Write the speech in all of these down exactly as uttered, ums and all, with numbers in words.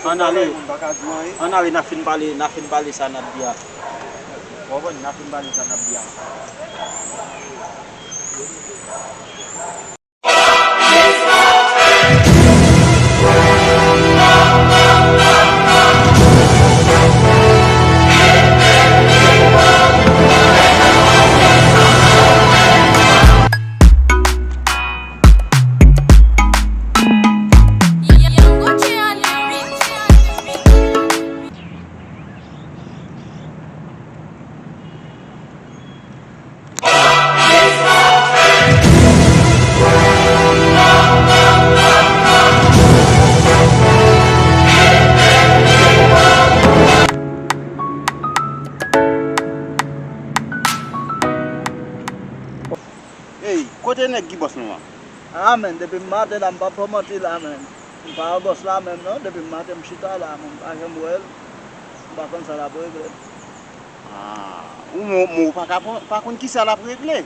Ann ale, ann ale, n a fin pale, n a fin pale sa n ap di a. Ou konprann? N a fin pale sa n ap di a. Ey, kote nèg ki bòs nou an? A, men, depi maten la, m p ap fè w manti la, men. M pa wè bòs la menm non, depi maten m chita la, men m pa janm wè l. M pa konn sa l ap regle. Ah, ou, men, men ou pa ka pon-, pa konn kisa l ap regle.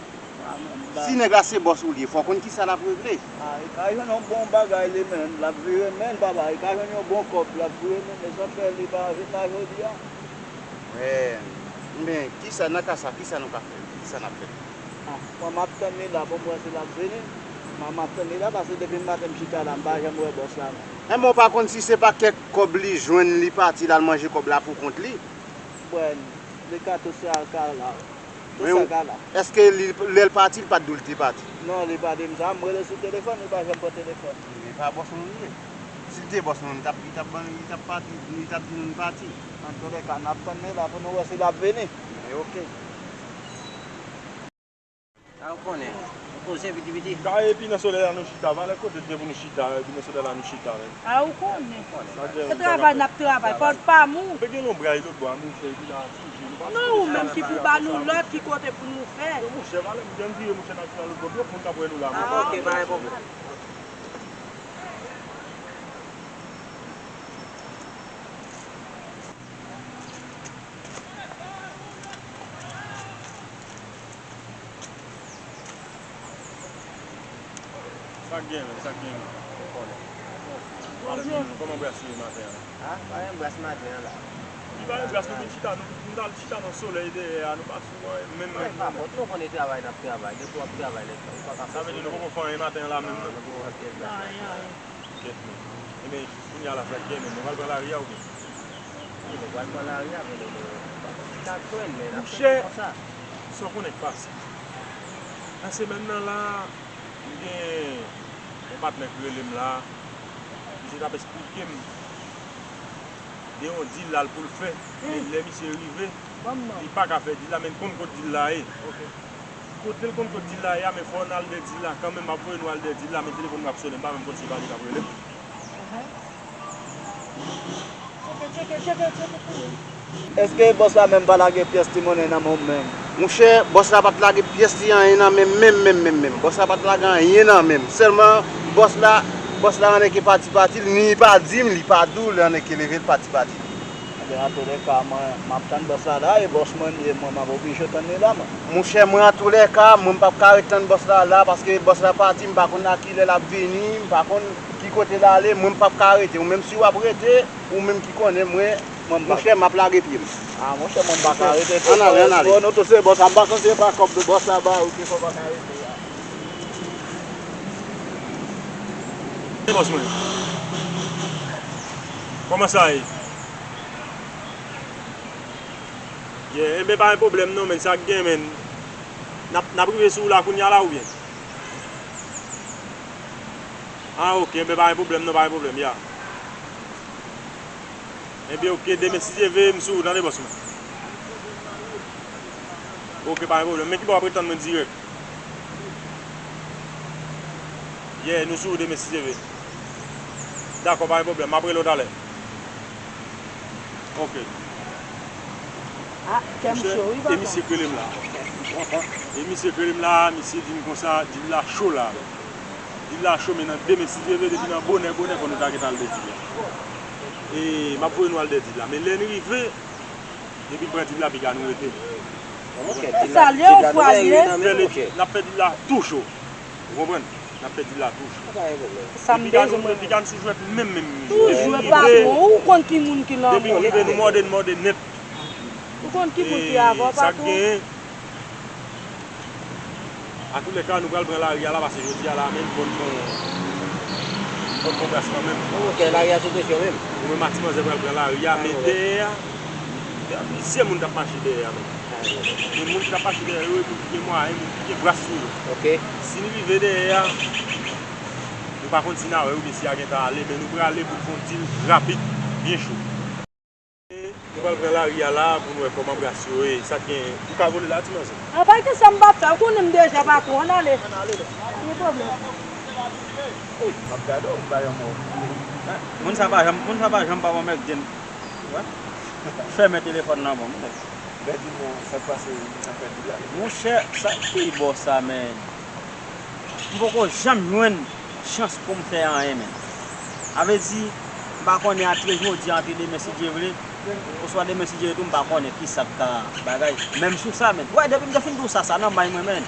Ah, men, m pa Si nèg la se bòs ou li ye, fò w konn kisa l ap regle. Ah, li ka jwenn yon bon bagay li menm, l ap vire men l, papa, li ka jwenn yon bon kòb, l ap vire men l, men sa k fè li pa vin la jodi a. Men, men, kisa, nan ka sa, kisa nou ka fè? Kisa n ap fè? Ah, mwen, m ap tann li la pou m wè si l ap vini. Mwen, m ap tann li la, paske depi maten m chita la, m pa janm wè bòs la, non. Enben, ou pa konn si se pa kèk kòb li jwenn, li pati, l al manje kòb la pou kont li? Bon, li ka tou sa ka la. Tou Men sa ou, ka la. Èske li, lè l pati, li pa t di w li te pati? Non, li pa di m sa. M rele sou telefòn, li pa janm pran telefòn. Li pa bòs nou li ye. Si l te bòs nou, li t ap, li t ap ban, li t ap pati, li t ap di nou li pati. Antoulèka, n ap tann li la pou nou wè si l ap vini. Men oke. Sa ou konnen. Ou koze piti piti. Ka epi nan solèy la nou chita, valè kote te pou nou chita, epi nan solèy la nou chita, men. A, ou konnen. Sa gen Se travay n ap travay, pòt pa mou. Pe gen lonbray lòt bò a, monchè, epi la, toujou, nou pa Non, ou menm ki pou ba nou lòd, ki kote pou nou fè. Monchè, valè m gen vire, monchè, n ap vin nan lòt bò, pwòp moun k ap wè nou la, Ah, monchè. Ok, pa gen pwoblèm. Sa k gen, men, sa k gen, men. Ou konnen. Kòman bras ou ye maten an? Ha? Pa gen bras maten an la. Li pa gen bras, nou vin chita, nou, nou t al chita nan solèy dèyè a, nou pa sou anyen, menm, menm, menm. Pa fòt, nou konnen travay n ap travay, depi w ap travay, nèg, ou pa ka Sa vle di nou poko fè anyen maten an la menm, non? Nou poko fè pyès bras maten an. Kèt, men. Ebyen, kounye a la, sa k gen, men, nou pral pran lari a oubyen? Wi, nou pral pran lari a, men nou, nou, nou pa konn ki sa k jwenn, men n ap fè konsa. Monchè, sa w konnen k pase? Nan semèn nan la, m gen yon patnè ki rele m la, misye t ap eksplike m de yon dil l al pou l fè, men lè misye rive, li pa ka fè dil la, men l konn kot dil la ye. Kote l konn kot dil la ye a, men fò n al dèyè dil la kanmenm, m ap voye nou al dèyè dil la, men telefòn mwen ap sonnen, m pa menm konn si se pa li k ap rele m. Èske bòs la menm pa lage pyès ti monnen nan men w menm? Monchè, bòs la pa t lage pyès ti anyen nan men m menm, menm, menm, menm. Bòs la pa t lage anyen nan men m. Sèlman, bòs la, bòs la anneke pati pati l, ni li pa di m, li pa di w, li anneke leve l pati pati l. Ebyen, antoulèka, mwen, m ap tann bòs la la, e bòs mwen li ye, mwen, m ap oblije tann li la, mwen. Monchè, mwen, antoulèka, mwen, m p ap ka ret tann bòs la la, paske bòs la pati, m pa konn a kilè l ap vini, m pa konn ki kote l ale, mwen, m p ap ka rete. Ou menm, si w ap rete, ou menm ki konnen, mwen, Mwen, m pa monchè, m ap lage pye m. Ah, monchè, mwen, m pa ka rete. Ann ale, ann ale. Bon, nou tou se bòs la, m pa santi se pa kòb de bòs la ba ou ki fè w pa ka rete a. Se bòs mwen. Kòman sa ye? Yeah, enben pa gen pwoblèm non, men sa k gen, men. N ap, n ap rive sou ou la kounye a la oubyen? Ah, ok, enben pa gen pwoblèm non, pa gen pwoblèm, ya. Enben, ok, demen si Dye vle, m sou ou, tande bòs mwen. Ok, pa gen pwoblèm. Men ki bò w ap ret tann mwen dirèk? Yeah, nou sou ou demen si Dye vle. Dakò, pa gen pwoblèm. M ap rele w talè. Ok. Ah, kè m cho, wi, papa. E misye k rele m la. E misye k rele m la, misye di m konsa, dil la cho la. Dil la cho, men nan demen, si Dye vle, depi nan bonè, bonè, fò nou ta gentan al dèyè dil la. E m ap voye nou al dèyè dil la. Men lè n rive, depi n pran dil la, piga nou rete. Kòman kè dil la, dil la nou genyen nan men nou, monchè? N ap fè dil la tou cho. Ou konprann? N ap pèdi l la tou. Pa gen pwoblèm. Sa m bezwen mwen menm. Depi gade nou, depi gade nou sou jwèt menm, menm. Toujou, e patwon, ou konn ki moun ki nan men w. Depi nou rive, nou mòde, nou mòde nèt. Ou konn ki moun ki avè w, patwon. Sa k genyen? Antoulèka, nou pral pran lari a la, paske jodi a la menm, fò n pran, fò n pran bras kanmenm. Bon, monchè, lari a sou presyon menm. Nou menm ak ti manzè pral pran lari a, men dèyè a, gen plizyè moun k ap mache dèyè a menm. Gen moun ki t ap mache dèyè yo, e moun ki gen mwayen, moun ki gen bras sou yo. Ok. Si n rive dèyè a, nou pa konn si n a wè oubyen si a gentan ale, men nou prale pou n fè yon deal rapid, byen cho. E nou pral pran lari a la pou n wè kòman bras yo ye. Sa gen, ou ka vole la, ti manzè. A, pa gen sa m p ap fè, ou konnen m deja patwon, ann ale. Ann ale. Pa gen pwoblèm. M ap gade w, m pa janm wè w. Moun sa pa janm, moun sa pa janm pa ban mèt gen. Wè. Fèmen telefòn nan ban m, nèg. Bèdi non, sa k pase, sa fè di la. Monchè, sa ki bò sa, men? M poko janm jwenn chans pou m fè anyen, men. A vle di, m pa konnen antre jodi a, antre demen, si Dye vle, oswa demen, si Dye vle tou, m pa konnen kisa k ka bagay. Menm sou sa, men. Wè, depi m te fin di w sa, sa nan may mwen, men.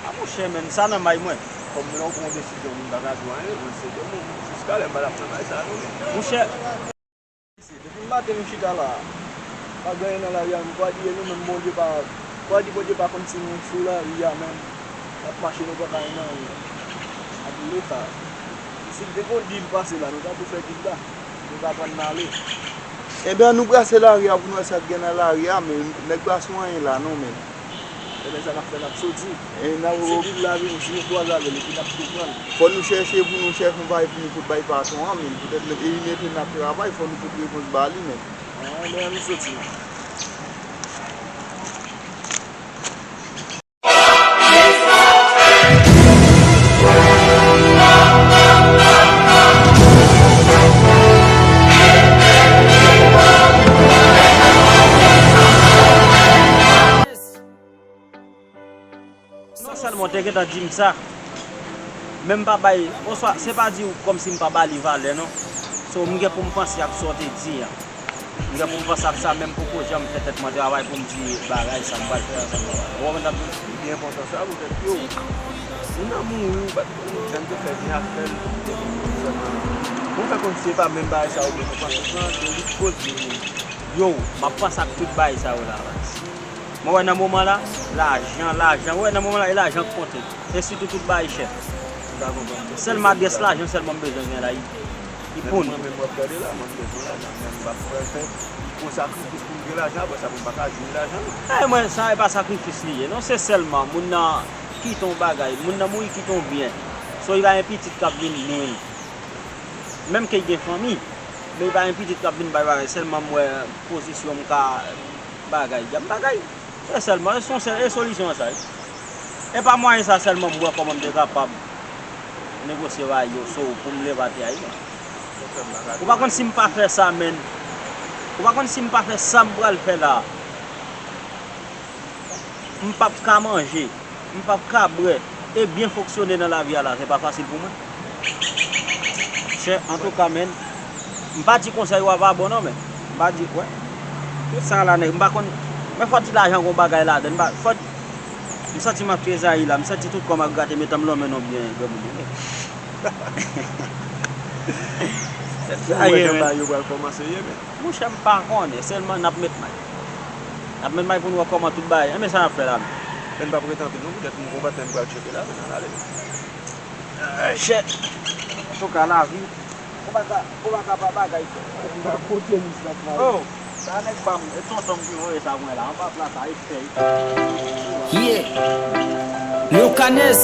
A, monchè, men, sa nan may mwen. Kòm lè w pran yon desizyon, moun pa ka di w anyen, mwen se de moun, jiska lè m pa t ap nan may sa, non, men. Monchè, Mesye, depi maten nou chita la, pa gen anyen nan lari a, nou pa di e nou menm Bondye pa, pa di Bondye pa konn si nou sou lari a menm, n ap mache nou pa ka jwenn anyen. Antoulèka, si te gon deal pase la, nou ta tou fè deal la, nou ta pran n ale. Ebyen, nou brase lari a pou n wè sa k gen nan lari a, men nèg pa sou anyen la non, men. Ebyen, sa n ap fè, n ap soti. E n ap... Si deal la vini, si nou kwaze avè l, epi n ap tou pran l. Fò nou chèche pou nou chèche yon bagay pou nou fout bay patwon an, men poutèt li mete n ap travay, fò nou fout repons ba li, men. An, men ann soti, non. Non sèlman w te gentan di m sa, men m pa bay, oswa se pa di w kòmsi m pa ba li valè non. So, m gen pou m panse ak sa w te di an. M gen pou m panse ak sa, men m poko janm fè tèt mwen travay pou m di bagay sa m pral fè ansanm avè w. Ou konprann sa m di w? Li enpòtan sa, poutèt ke w, moun nan mouri, ou pa t konn, jan n te fè byen ak frè l, epi sèlman, ou fè kòmsi se pa menm bagay sa yo, men ou panse sa, se li k koz li mouri. Yo, m ap panse ak tout bagay sa yo la, baz. Mwen wè nan moman la, lajan, lajan, mwen wè nan moman la, e lajan k konte. E sitou tout bagay chè. Sèlman adrès lajan sèlman m bezwen gen la, li, li pou n. Mwen menm w ap gade la, mwen m bezwen lajan, men m p ap fè, fè yon sakrifis pou m gen lajan, apre sa pou m pa ka jwenn lajan non. Ay, mwen, sa e pa sakrifis li ye non, se sèlman moun nan kite yon bagay, moun nan mouri kite yon byen. So, li pa gen pitit k ap vin nwi l. Menm ke l gen fanmi, men li pa gen pitit k ap vin bay bagay, sèlman m wè pozisyon m ka bagay, y ap bagay. Se sèlman, se yon sèl, e solisyon an sa wi. E pa mwayen sa sèlman m wè kòman m te kapab negosye bagay yo, so, pou m leve atè a wi. Ou pa konn si m pa fè sa, menn. Ou pa konn si m pa fè sa m pral fè la. M p ap ka manje. M p ap ka bwè e byen fonksyone nan lavi a la, se pa fasil pou mwen. Chè, antouka, menn, m pa di konsèy w a pa bon non, men m pa di, wè. Tout sa la, nèg, m pa konn, men fò di lajan gon bagay ladan l, m pa, fò, m santi m ap trezayi la, m santi tout kò m ap grate, metan m lonmen non byen, granmoun, wi. Tèt chaje, men. Ou wè jan bagay yo pral kòmanse ye, men. Monchè, m pa konnen, sèlman n ap met may. N ap met may pou n wè kòman tout bagay. Enben sa n ap fè la menm? Men n p ap rete anpil non, poutèt m gon patnè m pral tcheke la, men n al ale menm. Chè. Antouka, lavi. Ou pa ka, ou pa ka pa bagay, chè. M pa kote mis la, frè. Oh, sa nèg pa m, e tonton m ki voye sa mwen la, anba pla sa, e fèy. Yeah. Leocanes.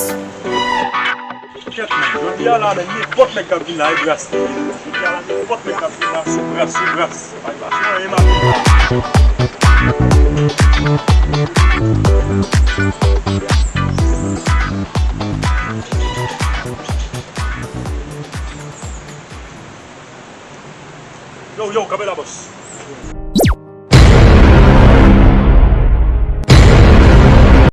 Kèt nèg, jodi a la, men nenpòt nèg k ap vin la, e bras li ye. Jodi a la, nenpòt nèg k ap vin la, sou bras, sou bras. Pa gen anyen m ap vin la. Yo, yo, kanpe la, bòs.